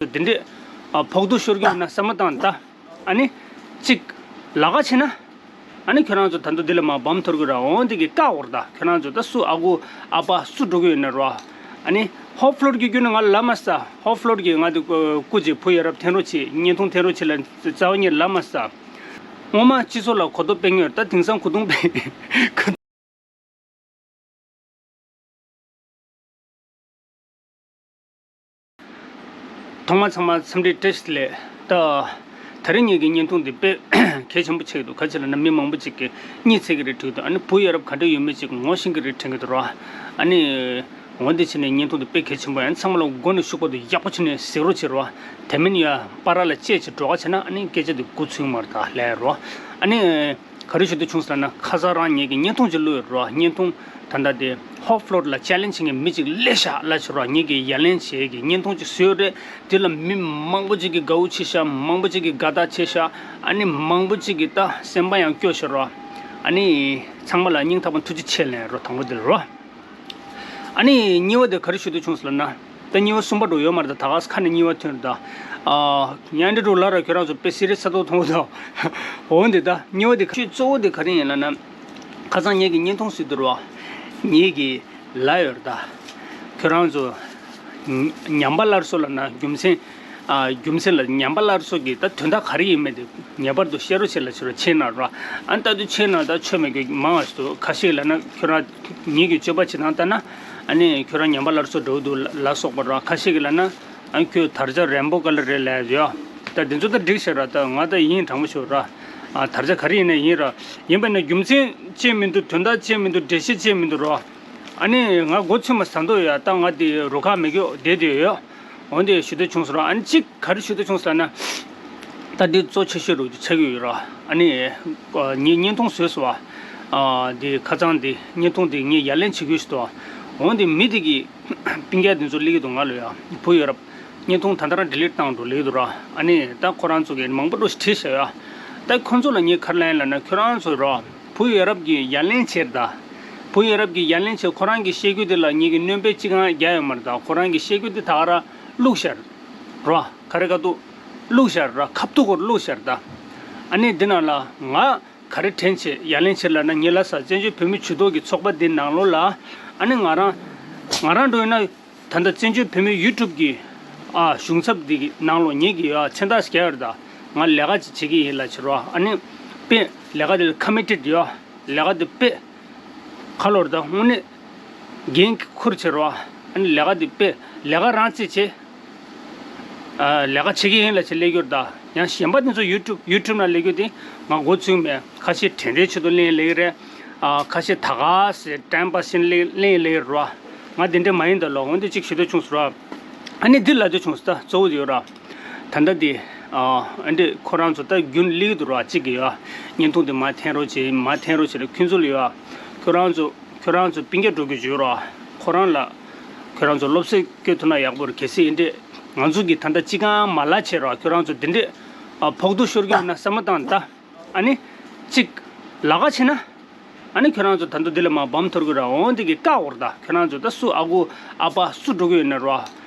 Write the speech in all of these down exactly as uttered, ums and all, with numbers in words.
འདི་འདྲས་ཨ་ཕོག་ཐུག་ཤོར་གྱི་ཡོད་ན་བསམ་བློ་བཏང་ད། ཨ་ནི་གཅིག་ལ་ཁ་ཕྱེ་ན། ཨ་ནི་ཁྱོད་རང་ཚོ་ད་དུང་འདི་ལ་མ་བམ་ཐོར་གི་ར་འོང་འདི་གི་བཀག་འོར་ད། ཁྱོད་རང་ཚོ་ད་སུ་ཨ་ཁུ་ཨ་ཕ་སུ་འགྲོ་གི་ཡོད་ན་ར། ཨ་ནི་ཧོབ་ཕློར་གྱི་རྒྱུ་ནི་ང་ལ་ལབ་མ་ས། ཧོབ་ཕློར་གྱི་ང་འདི་སྐུ་མཁྱེན་བུ་ཡ་རབས་འཐེན་རོགས་བྱེད། བརྙན་ཐུང་འཐེན་རོགས་བྱེད་ལ་རྩ་བ་ཉིད་ལབ་མ་ས། སྔོན་མ་སྤྱི་ཚོགས་ལ་གོ་རྟོགས་སྤེལ་མྱོང་ད། དེང་སང་གོ་རྟོགས་སྤེལ། ཐོག་མ་ཚང་མ་འཚམས་འདྲི་བཀྲ་ཤིས་བདེ་ལེགས། ད་ད་རེས་ངེད་ཀྱི་བརྙན་ཐུང་འདི་དཔེ་གལ་ཆེན་པོ་ཆགས་ཀྱི་འདུག་ག་ཅི་ལབ་ན་མི་མང་པོ་ཅིག་གིས་གཉིད་སད་ཀྱི་རེད་དྲིས་འདུག་ཨ་ནི་བུ་ཡ་རབས་ག་འདྲ་ཡོད་མེད་ཅིག་ངོ་ཤེས་ཀྱི་རེད་དྲན་གྱི་འདུག་ར། ཨ་ནི་འོ་འདི་བྱས་ནས་བརྙན་ཐུང་འདི་དཔེ་གལ་ཆེན་པོ་ཡིན། ཚང་མ་ལ་མགོ་ནས་གཞུག་བར་དུ་ཡག་པོ་བྱས་ནས་གཟིགས་རོགས་བྱེད་རོགས། དེ་མིན་ཡ་པ་ར་ལ་བཅད་ཅིག་འགྲོ་ག་བྱས་ན་ཨ་ནི་སྐད་ཆ་འདི་འགོ་ཚུགས་མ་རེད་ད་ལས་རོགས། ཨ་ནི། ག་རེ་ཞུ་འདོད་བྱུང་ཟེར་ན་ཁ་སང་རང་ངེད་ཀྱིས་བརྙན་ཐུང་ཅིག་བླུགས་ཡོད་རོ། བརྙན་ཐུང་ད་ལྟ་དེ་ཧོབ་ཕློར་ལ་ཅེ་ལེན་བྱེད་མཁན་མི་ཅིག་སླེབས་ཤག་ལབ་བྱས་རོ། ངེད་ཀྱིས་ཡ་ལན་བྱེད་ཀྱི་བརྙན་ཐུང་ཅིག་བཟོས་ཡོད་རེད། དེ་ལ་མི་མང་པོ་ཅིག་གིས་དགའ་བོ་བྱས་ཤག་མང་པོ་ཅིག་གིས་དགའ་རྟགས་བྱས་ཤག་ཨ་ནི་མང་པོ་ཅིག་གིས་ད་སེམས་པ་ཡང་སྐྱོ་ཤག་རོ། ཨ་ནི་ཚང་མ་ལ་སྙིང་ཐག་པ་ཐུགས་རྗེ་ཆེ་ལན་རོ། དང་པོ་དེ་ལ་རོ། ཨ་ནི་གཉིས་པ་དེ་ག་རེ་ཞུ་འདོད་བྱུང་ཟེར་ལབ་ན། ད་གཉིས་པ་གསུམ་པ་འགྲོ་ཡོད་མ་རེད་ད། ད་ག་ས་ཁ་ནས་གཉིས་པ་ཐོན་རེད་ད། ཨ་ཡང་འདྲི་འགྲོ་ལ་ར་ཁྱོད་རང་ཚོ་དཔེ་སི་རི་ས་ཐོག་མཐོང་གི་འདུག་འོ་འདི་ད་གཉིས་པ་དེ་ག་ཞུ་གཙོ་བོ་དེ་ག་རེ་ཡིན་ལབ་ན། ཁ་སང་ངེད་ཀྱིས་བརྙན་ཐུང་བཟོས་འདུག་རོ། ངེད་ཀྱིས་ལབ་ཡོད་རེད་ད། ཁྱོད་རང་ཚོ་ཉམས་པ་སླར་གསོ་ལབ་ན་རྒྱུ་མཚན། ཨ་རྒྱུ་མཚན་ལ་ཉམས་པ་སླར་གསོ་གི་ད་དོན་དག་ག་རེ་ཡིན་མིན་དེ་ངེས་པར་དུ་བཤད་རོགས་བྱེད་ལ་བྱེད་རོགས་བྱེད་གནང་རོགས། ཨ་ནི་ད་དུང་བྱེད་གནང་ད་ཆོ་མེད་གི་མང་བ་ཞིག་འདུག་ཁ་ཤས་ལབ་ན་ཁྱོད་རང་ངེད་ཀྱི་སྤྱོད་པ་བྱེད་སྟངས་ལྟ་ན་ཨ་ནི་ཁྱོད་རང་ཉམས་པ་སླར་གསོ་འགྲོ་གི་འདུག་ལ་སོགས་པ་རོགས། ཁ་ཤས་ཀྱིས་ལབ་ན་ཨ་ནི་ཁྱོད་དར་ཆ་རན་པོ་ག་ལ་རེད་ལབ་ཡོད། ད་འདི་ཚོ་ད་འགྲིག་ཤག་ར། ད་ང་ད་ཡིན་དྲང་པོ་ཞུ་ར། ཨ་དར་ཆ་ག་རེ་ཡིན་ན་ཡིན་ར། ཡིན་པ་ན་རྒྱུ་མཚན་ཅི་མི་འདུག་དོན་དག་ཅི་མི་འདུག་འགྲེལ་བཤད་ཅི་མི་འདུག་རོགས། ཨ་ནི་ང་མགོ་ཚོས་མ་ཟ་འདོད་ཡོད། ད་ང་འདི་རུ་ཁག་མེད་གི་བསྡད་བསྡད་ཡོད། འོན་ཏེ་ཞུ་འདོད་བྱུང་སོང་ར། ཨ་ནི་གཅིག་ག་རེ་ཞུ་འདོད་བྱུང་ཟེར་ན། ད་འདི་གཙོ་ཆེ་ཤོས་རུ་ཆགས་ཀྱི་ཡོད་ར། ཨ་ནི་ངས་བརྙན་ཐུང་བཟོས་སོང་བ། ཨ་འདི་ཁ་སང་འདི་བརྙན་ཐུང་འདི་ངས་ཡ་ལན་བྱེད་ཀྱི་ཡོད་ཞུ་འདུག་འོན་ཏེ་མི་འདི་གི་སྤུན་ཀྱག་འདི་ཚོ་སླེབས་ཀྱི་འདུག་ང་ལ་ཡ་བུ་ཡོད་ར། བརྙན་ཐུང་ད་ལྟ་རང་ཌི་ལིཊ་བཏང་འགྲོ་སླེབས་ཀྱི་འདུག་ར། ཨ་ནི་ད་ཁོ་རང་ཚོ་གིས་མང་པོ་འགྲོ་ཞིག་བྲིས་བཞག་ཡ། ད་ཁོ་ཚོ་ལ་ངས་ག་རེ་ལབ་ཡིན་ལབ་ན་ཁྱོད་རང་ཚོ་ར། བུ་ཡ་རབས་ཀྱིས་ཡ་ལན་བྱེད་རེད་ད། བུ་ཡ་རབས་ཀྱིས་ཡ་ལན་བྱེད། ཁོ་རང་གི་བཤད་རྒྱུ་དེ་ལ་ངེད་ཀྱིས་སྣོན་པ་ཅི་གང་རྒྱག་ཡོད་མ་རེད་ད། ཁོ་རང་གི་བཤད་རྒྱུ་དེ་ད་ག་རང་བླུགས་ཤར་རོ། ག་རེ་ག་ཏུ་བླུགས་ཤར་ར། ཁབ་ཏུ་གོར་བླུགས་ཤར་ད། ཨ་ནི་འདི་ནང་ལ་ང་ག་རེ་དྲན་བྱེད་ཡ་ལན་བྱེད་ལབ་ན། ངེད་ལ་ས་བཙན་བྱོལ་བོད་མི་ཇུས་གཏོགས་ཀྱི་ཚོགས་པ་འདི་ནང་ལོགས་ལ་ཨ་ནི་ང་རང་ང་རང་འགྲོ་ཡིན་ན། ད་ལྟ་བཙན་བྱོལ་བོད་མིའི་ཡུ་ཊུབ་ཀྱི་ཨ་གཞུང་ཚབ་འདི་གི་ནང་ལོགས་ངེད་ཀྱིས་ཨ་མཚན་རྟགས་བརྒྱབ་ཡོད་རེད་ད། ང་ལས་ཀ་ཅིག་བྱེད་ཀྱི་ཡིན་ལབ་བྱེད་རོགས། ཨ་ནི་དཔེ་ལས་ཀ་འདི་ལ་ཀོ་མི་ཊེཌ་ཡོད། ལས་ཀ་འདི་དཔེ་ཁ་ལོར་ད་དངོས་གནས་འགན་འཁུར་བྱེད་རོགས། ཨ་ནི་ལས་ཀ་འདི་དཔེ་ལས་ཀ་རང་རྩིས་བྱེད། ཨ་ལས་ཀ་བྱེད་ཀྱི་ཡིན་ལབ་བྱེད་སླེབས་ཀྱི་ཡོད་རེད་ད། ཡང་གཞན་པ་འདི་ཚོ་ཡུ་ཊུབ་ཡུ་ཊུབ་ནང་སླེབས་རྒྱུ་དེ་ང་མགོ་ཚོས་མེད། ཁ་ཤས་དྲན་རྟེན་ཆེད་དུ་གླེང་སླེབས་ཀྱི་རེད། ཨ་ཁ་ཤས་ད་ག་སེ་ཊའིམ་པ་སི་གླེང་གླེང་སླེབས་ཀྱི་རེད་རོ། ང་དེ་འདྲ་མ་ཡིན་ད་ལོ། འོན་ཏེ་གཅིག་ཞུ་འདོད་བྱུང་སོང་རོ། ཨ་ནི་འདི་ལབ་འདོད་བྱུང་སོང་ད་གཙོ་བོ་དེ་ཡོད་ར། ད་ལྟ་འདི་ཨ་འདི་ཁོ་རང་ཚོ་ད་རྒྱུན་སླེབས་ཀྱི་འདུག་ར། གཅིག་གི་ཡོད། བརྙན་ཐུང་འདི་མར་འཐེན་རོགས་བྱེད། མར་འཐེན་རོགས་བྱེད་ལ་ཁྱོད་ཚོ་ལ་ཡོད། ཁྱོད་རང་ཚོ་ཁྱོད་རང་ཚོ་སྤུན་ཀྱག་འགྲོ་གི་བརྗོད་རོགས། ཁོ་རང་ལ་ཁྱོད་རང་ཚོ་སློབ་གསོ་སྐྱོན་ཐུབ་ན་ཡག་པོ་རེད། གལ་སྲིད་ཡིན་འདྲེ་ང་ཚོ་གི་ད་ལྟ་ཅི་གང་མ་ལ་བྱེད་རོགས། ཁྱོད་རང་ཚོ་འདི་འདྲས་ཨ་ཕོག་ཐུག་ཤོར་གྱི་ཡོད་ན་བསམ་བློ་བཏང་ད། ཨ་ནི་གཅིག་ལ་ཁ་ཕྱེ་ན། ཨ་ནི་ཁྱོད་རང་ཚོ་ད་དུང་འདི་ལ་མ་བམ་ཐོར་གི་ར་འོང་འདི་གི་བཀག་འོར་ད། ཁྱོད་རང་ཚོ་ད་སུ་ཨ་ཁུ་ཨ་ཕ་སུ་འགྲོ་གི་ཡོད་ན་རོ།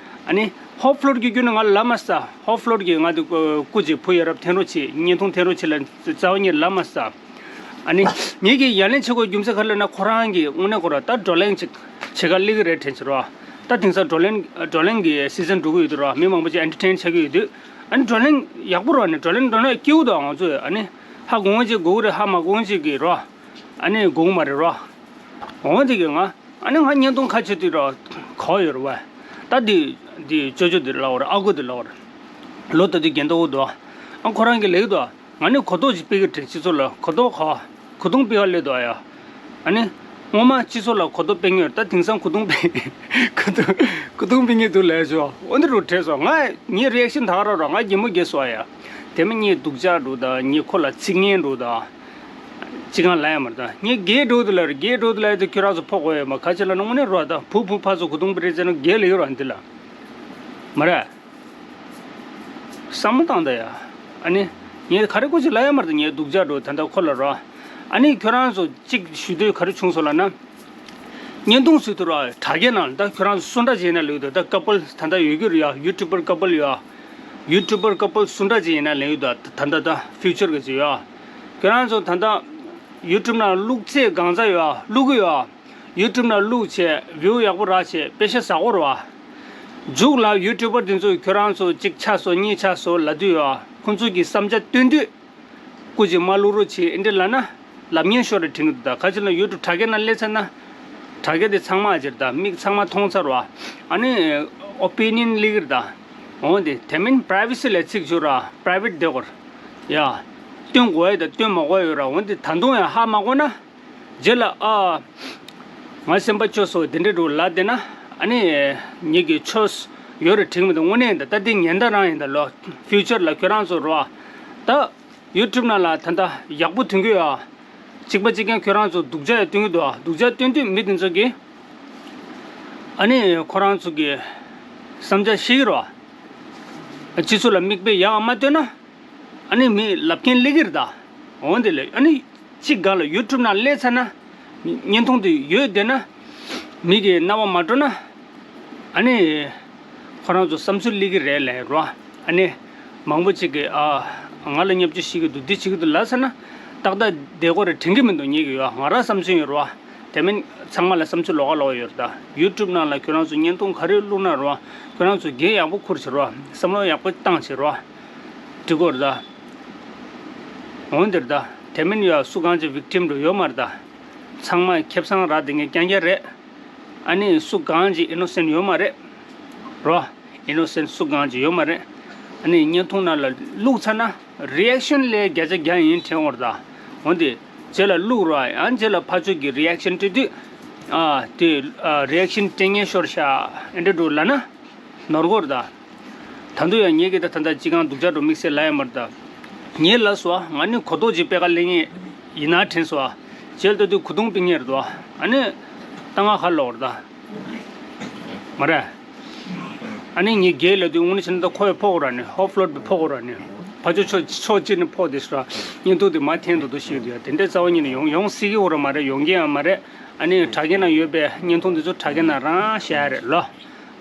ཨ་ནི་ཧོབ་ཕློར་གྱི་རྒྱུ་ནི་ང་ལ་ལབ་མ་ས། ཧོབ་ཕློར་གྱི་ང་འདི་སྐུ་མཁྱེན་བུ་ཡ་རབས་འཐེན་རོགས་བྱེད། བརྙན་ཐུང་འཐེན་རོགས་བྱེད་ལ་རྩ་བ་ཉིད་ལབ་མ་ས། ཨ་ནི་ངེད་ཀྱིས་ཡ་ལན་བྱེད་དགོས་རྒྱུ་མཚན་ག་རེ་ལབ་ན། ཁོ་རང་གིས་དངོས་གནས་ཁོ་ར་ད་བགྲོ་གླེང་ཅིག་བྱེད་ག་སླེབས་ཀྱི་རེད་དྲན་བྱེད་རོ། ད་དེང་སང་བགྲོ་གླེང་བགྲོ་གླེང་གི་སི་ཛན་འགྲོ་གི་ཡོད་དུ་རོ། མི་མང་པོ་ཅིག་ཨེན་ཊར་ཊེན་བྱེད་ཀྱི་ཡོད་དུས། ཨ་ནི་བགྲོ་གླེང་ཡག་པོ་རོ། ཨ་ནི་བགྲོ་གླེང་འགྲོ་ན་སྐྱིད་པོ་འདུག་ང་ཚོས། ཨ་ནི་ཧ་གོ་ངོ་ཅིག་གོ་གི་རེད། ཧ་མ་གོ་ངོ་ཅིག་གི་རོ། ཨ་ནི་དགོངས་མ་རེད་རོ། འོ་དེ་གི་ང་ཨ་ནི་ང་བརྙན་ཐུང་ཁ་ཕྱེ་དུས་རོ་གོ་ཡོད་རེད་བ། ད་འདི་འདི་ཅོ་ཅོ་འདི་ལབ་པ་རེད། ཨ་ཁུ་འདི་ལབ་པ་རེད། ལོ་ད་འདི་རྒན་ཏོག་འདུག་ཨ་ཁོ་རང་གི་ལེགས་འདུག་ང་ནི་གོ་རྟོགས་ཅིག་སྤེལ་གི་དྲན། སྤྱི་ཚོགས་ལ་གོ་རྟོགས་གོ་གོ་རྟོགས་སྤེལ་བ་སླེབས་འདུག་ཨ་ཡ། ཨ་ནི་སྔོན་མ་སྤྱི་ཚོགས་ལ་གོ་རྟོགས་སྤེལ་མྱོང་། ད་དེང་སང་གོ་རྟོགས་སྤེལ་གོ་རྟོགས་གོ་རྟོགས་སྤེལ་མྱོང་འདུག་ལབ་ཤོག་འོ་འདི་རུ་དྲན་སོང་། ང་ངའི་རི་ཨེག་ཤན་ད་ག་རང་རོ། ང་གད་མོ་རྒྱག་སོང་ཨ་ཡ། དེ་མིན་ངས་སྡུག་ཅག་འགྲོ་ད། ངས་ཁོ་ལ་ཚིག་ངན་འགྲོ་ད། ཅི་གང་ལབ་ཡ་མ་རེད་ད། ངས་རྒས་འགྲོ་དུ་ལ་རེད། རྒས་འགྲོ་དུ་ལ་ཡ་དེ་ཁྱོད་རང་ཚོ་ཕོག་དགོས་ཡོད་མ། ག་ཅི་ལབ་ན་དངོས་གནས་རོ། ད་བུ་བུ་ཕ་ཚོ་གོ་རྟོགས་སྤེལ་རེད་ཟེར་ན་རྒས་ལ་ཡོད་ར་འདི་ལ། མ་རེད། བསམ་བློ་བཏང་ད་ཡ། ཨ་ནི་ངས་ག་རེ་ཀོ་ཅིག་ལབ་ཡ་མ་རེད་ད། ངས་སྡུག་ཅག་འགྲོ་ད་ལྟ་ཁོ་ལ་རོ། ཨ་ནི་ཁྱོད་རང་ཚོ་གཅིག་ཞུ་འདོད་ག་རེ་བྱུང་སོང་ལབ་ན། བརྙན་ཐུང་བཟོས་དུས་ར་དྲ་རྒྱའི་ནང་ལ་ད་ཁྱོད་རང་ཚོ་སུ་འདྲ་བྱས་ན་ལེགས་འདུག་ད་ཀ་པལ་ད་ལྟ་ཡོད་རྒྱུ་རེད་ཡ། ཡུ་ཊུབ་པར་ཀ་པལ་ཡོད་ཡ། ཡུ་ཊུབ་པར་ཀ་པལ་སུ་འདྲ་ཅིག་ཡིན་ན་ལེན་ཡོད་ད། ད་ད་ད་ཕིའུ་ཅར་གི་ཅིག་ཡོད། ཁྱོད་རང་ཚོ་ད་ད་ཡུ་ཊུབ་ནང་བླུག་ཚེ་གང་ཚ་ཡོད་བླུག་གི་ཡོད། ཡུ་ཊུབ་ནང་བླུག་བྱས་བིའུ་ཡག་པོ་རག་བྱས་པེ་ཤ་ཟ་གོ་ར་བ། མཇུག་ལ་ཡུ་ཊུབ་པར་དེ་ཚོ་ཁྱོད་རང་ཚོ་གཅིག་ཆགས་སོང་གཉིས་ཆགས་སོང་ལབ་དུས་ཡོད། ཁོང་ཚོ་གི་བསམ་འཆར་བཏོན་དུས། སྐུ་མཁྱེན་མ་བླུག་རོགས་བྱེད་ཨེ་འདྲ་ལབ་ན། ལབ་ཉན་ཤོར་རེ་དྲན་གི་འདུག་ད་ཁ་ཅིག་ལ་ཡུ་ཊུབ་དྲ་རྒྱ་ནང་སླེབས་ཚར་ན། དྲ་རྒྱ་དེ་ཚང་མ་ཨ་ཅེར་ད་མིག་ཚང་མ་མཐོང་ཚར་བ། ཨ་ནི་ཨོ་པི་ནི་ཡན་སླེབས་ཀྱི་རེད་ད། འོང་དེ་དེ་མིན་པ་རའི་ཝེ་སི་ལ་ཚིག་བཅུག་ར་པ་རའི་ཝེ་ཊི་དེ་སྐོར། ཡ། སྟོན་དགོས་ཡ་ད་སྟོན་མ་དགོས་ཡོད་ར། འོང་དེ་ད་དུང་ཡང་ཧ་མ་གོ་ན། རྗེས་ལ་ཨ། ང་སེམས་པ་སྐྱོ་སོང་དེ་འདྲ་འགྲོ་ལབ་བསྡད་ན། ཨ་ནི། ངེད་ཀྱི་ཆོས་ཡོད་རེ་དྲན་གི་མི་འདུག་དངོས་གནས་ཡིན་ད། ད་དེ་ཉེན་བརྡ་རང་ཡིན་ད་ལོ། ཕིའུ་ཅར་ལ་ཁྱོད་རང་ཚོ་རོ། ད། ཡུ་ཊུབ་ནང་ལ་ད་ལྟ་ཡག་པོ་ཐོན་གྱི་ཡོད་ཨ། གཅིག་པ་གཅིག་རྐྱང་ཁྱོད་རང་ཚོ་སྡུག་ཅག་ཡང་སྟོན་གྱི་འདུག་ཨ། སྡུག་ཅག་སྟོན་དུས་མི་དེ་ཚོ་གིས། ཨ་ནི་ཁོ་རང་ཚོ་གི་བསམ་འཆར་བཤད་ཀྱི་རེད་བ། སྤྱི་ཚོགས་ལ་མིག་དཔེ་ཡག་མ་སྟོན་ན། ཨ་ནི་མི་ལབ་མཁན་སླེབས་ཀྱི་རེད་ད། འོང་དེ་ལས་ཨ་ནི། གཅིག་སྒང་ལ་ཡུ་ཊུབ་ནང་སླེབས་ཚར་ན། བརྙན་ཐུང་དེ་ཡོད་བསྡད་ན། མི་གི་རྣ་བ་མ་འགྲོ་ན། ཨ་ནི། ཁོ་རང་ཚོ་བསམ་ཚུལ་སླེབས་ཀྱི་རེད་ལབ་རོ། ཨ་ནི། མང་པོ་ཅིག་གིས་ཨ། ང་ལ་བརྙས་བཅོས་བྱེད་ཀྱི་འདུག་འདི་བྱེད་ཀྱི་འདུག་ལབ་ཚར་ན། ཏག་ཏག་བསྡད་དགོས་རེད་དྲན་གྱི་མི་འདུག་ངེད་ཀྱི་ཡོད། ང་རང་བསམ་ཚུལ་ཡོད་རོ། དེ་མིན་ཚང་མ་ལ་བསམ་ཚུལ་ལོགས་ཀ་ལོགས་ཀ་ཡོད་རེད་ད། ཡུ་ཊུབ་ནང་ལ་ཁྱོད་རང་ཚོ་བརྙན་ཐུང་ག་རེ་བླུགས་ན་རོ། ཁྱོད་རང་ཚོ་འགན་ཡག་པོ་འཁུར་བྱེད་རོ། བསམ་བློ་ཡག་པོ་བཏང་བྱེད་རོ། འགྲིག་གོ་རེད་ད། འོང་དེ་རེད་ད། དེ་མིན་ཡོད་སུ་གང་ཅིག་ཝིག་ཊིམ་རུ་ཡོད་མ་རེད་ད། ཚང་མ་ཁེ་བཟང་རག་བསྡད་མཁན་རྐྱང་རྐྱང་རེད། ཨ་ནི་སུ་གང་ཅིག་ཨི་ནོ་སེན་ཊི་ཡོད་མ་རེད། རོ། ཨི་ནོ་སེན་ཊི་སུ་གང་ཅིག་ཡོད་མ་རེད། ཨ་ནི་བརྙན་ཐུང་ནང་ལ་བླུགས་ཚར་ན་རི་ཨེག་ཤན་ལས་བརྒྱ་ཆ་བརྒྱ་ཡིན་དྲན་འོར་ད། འོན་ཏེ། རྗེས་ལ་བླུགས་རོ། ཡང་རྗེས་ལ་ཕར་ཚུར་གྱི་རི་ཨེག་ཤན་སྤྲད་དུས། ཨ། དེ། ཨ། རི་ཨེག་ཤན་སྤྲད་མཁན་ཤོར་ཤག་ཨེ་འདྲ་འགྲོ་ལབ་ན། ནོར་གོ་རེད་ད། ད་དུང་ཡང་ངེད་ཀྱིས་ད་ད་ལྟ་ཅི་གང་སྡུག་ཅག་འགྲོ་དམིགས་བསལ་ལབ་ཡ་མ་རེད་ད། ངས་ལབ་སོང་ང་ནི་གོ་རྟོགས་ཅིག་སྤེལ་ག་སླེབས་ངེས་ཡིན་ན་དྲན་སོང་། རྗེས་ལ་ལྟ་དུས་གོ་བརྡུང་སྤེལ་ངེས་རེད་དོ། ཨ་ནི། ད་ང་ཧ་ལོག་རེད་ད། མ་རེད། ཨ་ནི་ངས་རྒྱལ་ལབ་དུས་དངོས་གནས་བྱས་ན་ད་ཁོ་ཡ་ཕོག་ར་ནི་ཧོབ་ལོར་དུ་ཕོག་ར་ནི། ཕ་ཆོ་ཆོ་ཆོ་ཅི་ནི་ཕོག་དེ་སོ། བརྙན་ཐུང་དེ་མ་འཐེན་འདུག་འདུག་ཤེས་འདུག་ཡ། དེ་འདྲའི་རྩ་བ་ཉིད་ནས་ཡོང་ཡོང་སྲིད་ཀྱི་འོ་ར་མ་རེད། ཡོང་གི་ཡང་མ་རེད། ཨ་ནི་དྲ་རྒྱ་ནང་ཡོད་པའི་བརྙན་ཐུང་འདི་ཚོ་དྲ་རྒྱ་ནང་རང་བཤད་ཡ་རེད་ལོ།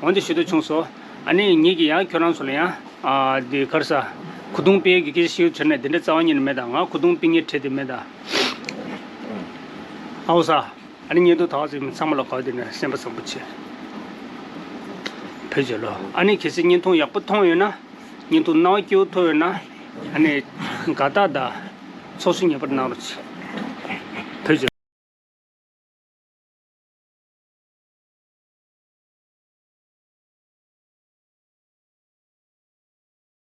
འོན་ཏེ་ཞུ་འདོད་བྱུང་སོང་། ཨ་ནི་ངེད་ཀྱིས་ཡང་ཁྱོད་རང་ཚོ་ལ་ཡང་། ཨ། འདི་ག་རེ་ཟ། གོ་བརྡུང་སྤེལ་གྱི་སྐད་ཆ་ཞིག་བྱས་ནས་དེ་འདྲ་རྩ་བ་ཉིད་ནས་མེད་ད། ང་གོ་བརྡུང་སྤེལ་མཁན་བྲལ་དེ་མེད་ད། ཨའོ་ས། ཨ་ནི་བརྙན་ཐུང་དག་ཅིག་ཚང་མ་ལ་གོ་དེ་ནས་སེམས་པ་བཟང་པོ་བྱེད། བོད་ཇོ་ལོ། ཨ་ནི་གལ་སྲིད་བརྙན་ཐུང་ཡག་པོ་མཐོང་ཡོད་ན། བརྙན་ཐུང་རྣ་བ་སྐྱིད་པོ་ཐོས་ཡོད་ན། ཨ་ནི་དགའ་རྟགས་དང་ཚོགས་ཞུ་ངེས་པར་གནང་རོགས་གྱིས།